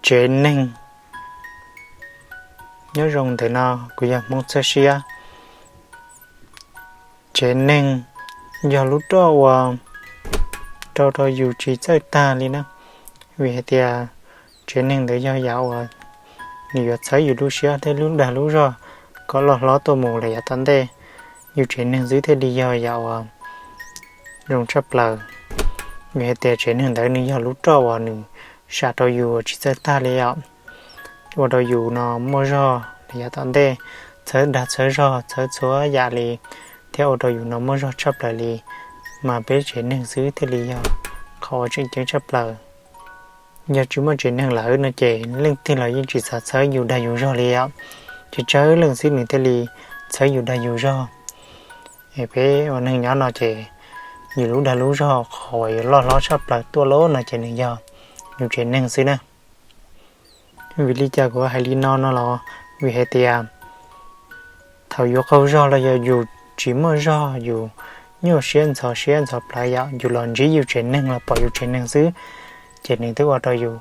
Tsev neeg. Nyob zoo ntawm no kuv yog Hmoob txhawb siab. Tsev neeg yog lub roj uas rau rau yus tsis txawj tag li na, vim hais tias tsev neeg ntawd yog yam uas nws yuav txhawb yus lub siab thiab lub dag lub zog kom loj hlob tuaj mus los yav tom ntej. Yus tsev neeg xwb thiaj li yog yam uas zoo tshaj plaws, vim hais tias tsev neeg ntawd nws yog lub roj uas nws sam rau yus tsis txawj tag li os, ua rau yus no muaj zog los yav tom ntej, txhawb dag txhawb zog txhawb txhua yam li, thiab ua rau yus no muaj zog tshaj plaws li. Mas peb tsev neeg xwb thiaj li yog qhov uas tseem ceeb tshaj plaws. Yog tsis muaj tsev neeg lawm no ces leej twg los yeej tsis xav txhawb yus dag yus zog li os, tsis tsawg leej xwb nws thiaj li txhawb yus dag yus zog. Es peb ua neeg nyob no ces yus lub dag lub zog qhov uas yuav loj hlob tshaj plaws tuaj los no ces nws yog yus tsev neeg xwb na. Vim li cas kuv hais li no no los vim hais tias thaum yus qaug zog los yog yus tsis muaj zog, yus nyuaj siab ntxhov siab ntxhov plawv yom, yus los ntsib yus tsev neeg los pom yus tsev neeg xwb, ces nws twb ua rau yus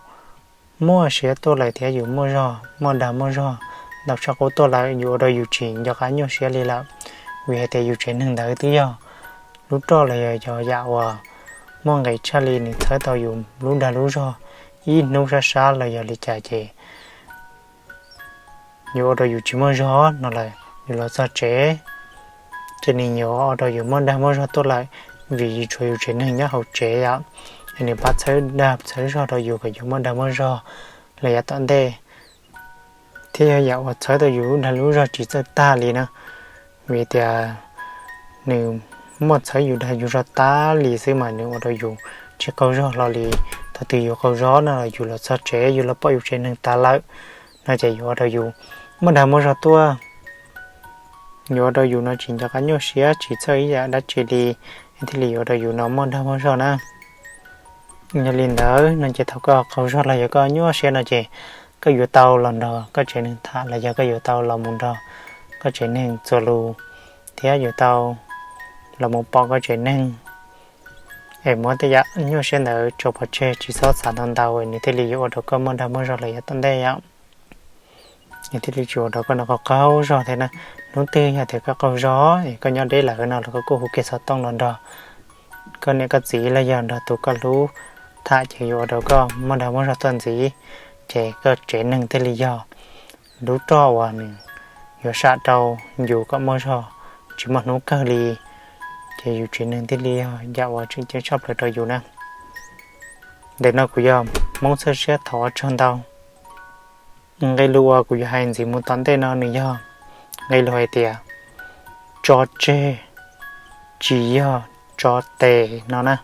muaj siab tuaj lawm thiab yus muaj zog muaj dag muaj zog ntau tshaj qub tuaj lawm, yus ua rau yus tsis nco qab nyuaj siab li lawm. Vim hais tias yus tsev neeg ntawd twb yog lub roj los yog yam uas muaj nqis tshaj li, nws txhawb tau yus lub dag lub zog ib hnub sab sab los yog li cas ces yuav ua rau yus tsis muaj zog no lawm, yus los txog tsev ces nws yuav ua rau yus muaj dag muaj zog tuaj lawm, vim yus tshuav yus tsev neeg nyob hauv tsev yom, es nws pab txhawb dag txhawb zog rau yus kom yus muaj dag muaj zog los yav tom ntej, thiab yog yam uas txhawb tau yus lub dag lub zog tsis txawj tag li na. Vim tias nws muaj txhawb yus dag yus zog tas li xwb mas nws ua rau yus tsis qaug zog hlo li. Thaum twg yus qaug zog no los yus los txog tsev yus los pom yus tsev neeg tas lawm no ces yuav ua rau yus muaj dag muaj zog tuaj, yuav ua rau yus no tsis nco qab nyuaj siab tsis txhawj ib yam dab tsi li, thiaj li yuav ua rau yus no muaj dag muaj zog na. Yog li ntawd no ces thaum koj qaug zog los yog koj nyuaj siab no ces koj yuav tau los nrog koj tsev neeg tham los yog koj yuav tau los mus nrog koj tsev neeg txuas lus, thiab yuav tau los mus pom koj tsev neeg, es muab tej yam nyuaj siab ntawd tso pov tseg, tsis txhob xav ntau ntau, nws thiaj li yuav ua rau koj muaj dag muaj zog los yav tom ntej yom. Nws thiaj li tsis ua rau koj no qaug qaug zog thiab na. Hnub twg yog tias koj qaug zog es koj nyob deb lawm no los koj kuj hu kiag xov tooj los nrog koj niam koj txiv los yog nrog tus koj hlub tham ces yuav ua rau koj muaj dag muaj zog tuaj ntxiv, ces koj tsev neeg thiaj li yog lub roj uas nws yuav sam rau yus kom muaj zog tsis muaj hnub kawg li, ces yus tsev neeg thiaj li yog yam uas tseem ceeb tshaj plaws rau yus na. Ntawm no kuv yog Hmoob txhawb siab, thov ua tsaug ntau. Nqe lus uas kuv yuav hais ntxiv mus tom ntej no nws yog nqe lus hais tias tso tseg tsis yog tso tes no na.